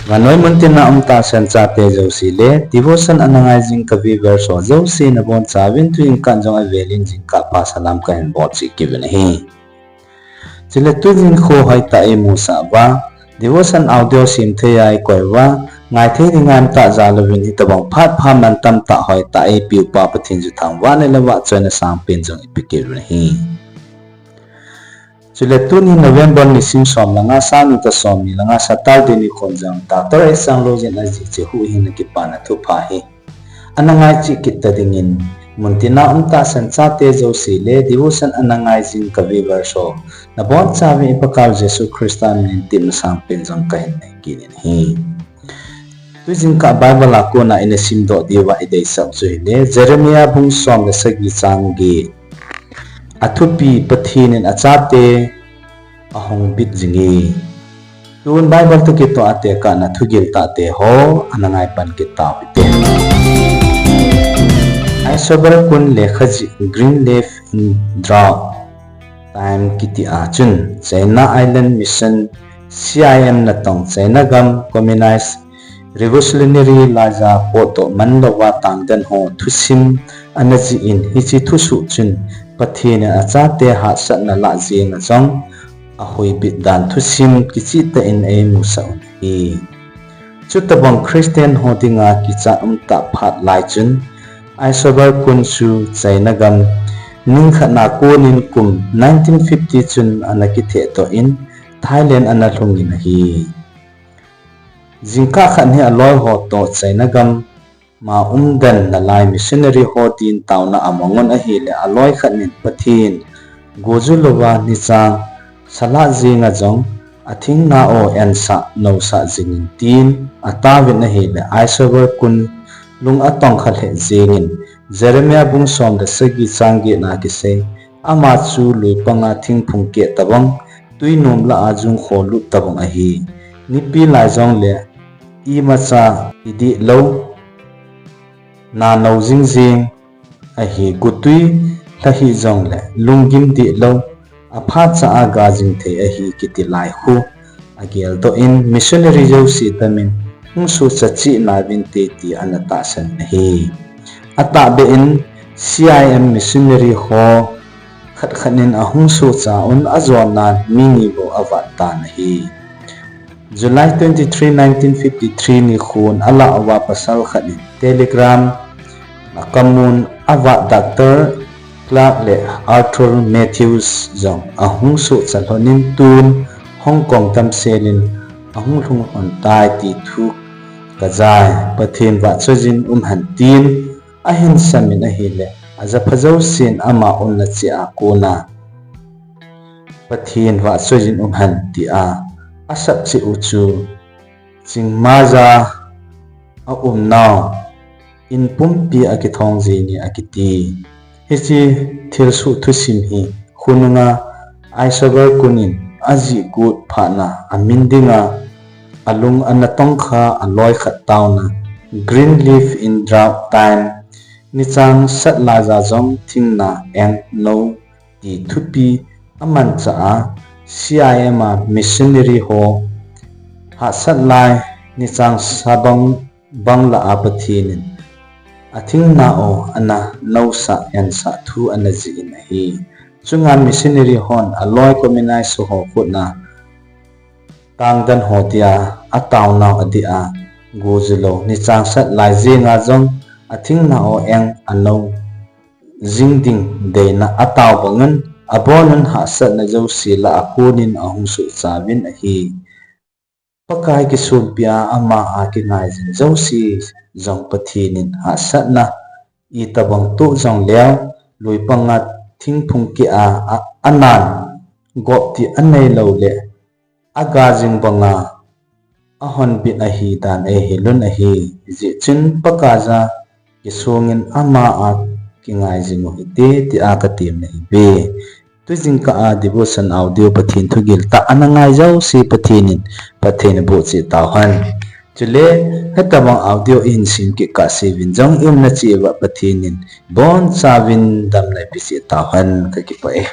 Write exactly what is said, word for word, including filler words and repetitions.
Vannoi muntina um tahsan chate jouse le, devotion ana ngai jing ka viewers ho jouse nabonchauvin tujingkah jong avelin jingkah pha salam kahin bol cheh kit uvin ahi. Chule tujing kho hoitah a imusah uva, devotion audio semthei a ikoi uva, ngaithei ding ngam tah jal uvin hitobang phat pha mantam tah hoitah a ipiu pa Pathen chu thangvahna le vahchoina sangpen jong ipe kit uvin ahi. Chule tuni November nisim som le nga, sang ni toh som ni le nga, Saturday nikhon jong Doctor S. Changlojin ajih cheh huhhingna kipana thupha hi ana ngai cheh kit ta dingin, muntina um tahsan chate jouse le devotion ana ngai jing ka viewers ho nabonchauvin i Pakaiu Jesu Christa minin tepna sangpen jong kahin nei kit in ahi. Tujingkah Bible a kona ina simdoh diuva ideisah u chu hile, Jeremiah bung som le sagi chang get. Athupi: Pathen in achate ahung bit jinge. Tun Bible toh kitoh a tekahna thugil tahte ho ana ngai pan kit tau hite. Isobel Kuhn lekha jih, Greenleaf in Drought Time kiti a chun, China Island Mission, C I M natong China gam Communist Revolutionary laija potdoh manlouva tangden ho thusim ana jih in, hiche thusoh chun Pathen in achate hahsatna lah jenga jong ahoibit dan thusim kichehtah in eimusah u ahi. Chutobang Christian ho dinga kichat umtah phat lai chun, Isobel Kuhn chu China gam ningkhat na konin kum nineteen fifty chun ana kithehdoh in Thailand ana lhungin ahi. Jingkah khat hi aloi ho toh China gam ma umden nalai missionary ho din taona amangun ahile, aloi khat nin Pathen gojulouva nichang salah jenga jong athingna o ensah nousah jingin tin ataovin ahile, Isobel Kuhn lung atongkha lheh jengin, Jeremiah bung som le sagi chang get na kisei, ama chu lui panga thingphung keh tobang, twi nom lah a jungkho lut tobang ahi. Nipi lai jongle imacha idih lou, na nou jingjing ahi, gotwi lha hih jongle lunggim dih lou, aphatcha a ga jing thei ahi kiti lai khu ageldoh in, missionary jouse tamin hung sohcha cheh nauvinte ti ana tahsan ahi. Atahbeh in C I M missionary ho khat khat nin ahung sohcha un, ajonan mi ni bou avat tan ahi. July twenty-three, nineteen fifty-three nikhon alah uva pasal khat in telegram akamun, avat Doctor Clark le Arthur Matthews jong ahung sohcha lhonin, tun Hong Kong damsel in ahung lhung lhon tai ti thu kajai, Pathen vahchoijin umhen tin ahin samin ahile, ajapha jousen ama umna cheh a kona Pathen vahchoijin umhen tia asap cheh u chu Chiang Mai a aumnau in pumpi akithong jinge akiti. Hiche thilsoh thusim hi khonunga Isobel Kuhn in ajih got phatna amin dinga alung ana tongkha aloi khat taona, Greenleaf in Drought Time, nichang sat laija jong thingna eng nou ti thupi amanchah a, C I M a missionary ho hahsat lai nichang sabang bang lah a Pathen in athingna o ana nousah ensah thu ana jih in ahi. Chunga missionary hon aloi communist ho khutna tangden ho dia ataonau adia, gojulou nichang sat lai jenga jong athingna o eng anou jing ding deina atao bangin, abonun hahsatna jouse lah a konin ahung sohchauvin ahi. Pakai kisonpia ama a kingaijin jouse jong Pathen in hahsatna itobang toh jongleu, lui panga thingphung keh a, a, anan gop ti anei loule, aga jing banga ahonbit ahi dan eihil un ahi. Hijeh chun Pakaiya kisongin ama a kingai jing u hite tia katemna ahiuve. Tujingkah a devotion audio Pathen thugil tah ana ngai jouse Pathen in Pathen in bohcheh tauhen. Chule, hetobang audio ihin sem kit kahseuvin jong iumna cheh uva Pathen in ibonchauvin damna eipeh cheh tauhen, kakipah e.